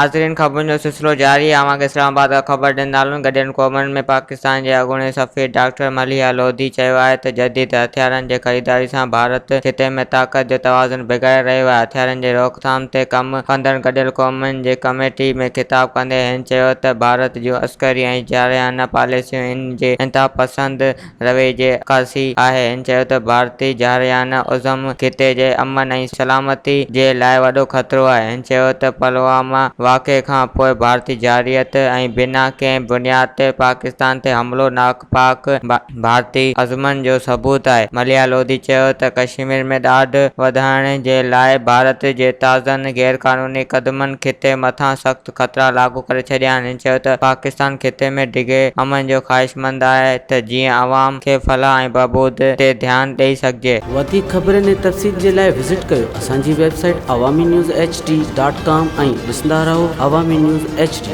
ناظرين خبرن جو سلسلو جاري آهي اوهان کي اسلام آباد کان خبر ڏيندا هلون گڏيل قومن ۾ پاڪستان جي اڳوڻي سفير ڊاڪٽر مليحه لوڌي چيو آهي ته جديد هٿيارن جي خريداري سان ڀارت خطي ۾ طاقت جو توازن بگاڙي رهيو آهي هٿيارن جي روڪٿام تي ڪم ڪندڙ گڏيل قومن جي ڪميٽي ۾ خطاب ڪندي هن چيو ته ڀارت جون عسڪري ۽ جارحانه پاليسيون ان جي انتهاپسند رويي جي عڪاسي آهي. هن چيو ته ڀارتي جارحانه عزم خطي جي امن ۽ سلامتي جي لاء وڏو خطرو آهي. هن چيو ته پلواما واقعي کان پوء ڀارتي جارحيت ۽ بنا ڪنهن بنياد تي پاڪستان تي حملو ناپاڪ ڀارتي عزمن جو ثبوت آهي. مليحه لوڌي چيو ته ڪشمير ۾ ڏاڍ وڌائڻ جي لاء ڀارت جي تازن غيرقانوني قدمن خطي مٿان سخت خطرا لاڳو ڪري ڇڏيا آهن. هن چيو ته پاڪستان خطي ۾ ڊگهي امن جو خواهشمند آهي ته جيئن عوام کي فلاح ۽ بهبود تي ڌيان ڏئي سگهجي. وڌيڪ خبرن ۽ تفصيل جي لاء وزٽ ڪيو اسان جي website Awami news H D dot com ۽ ڏسندا رهو عوامي نيوز ايڇ ڊي.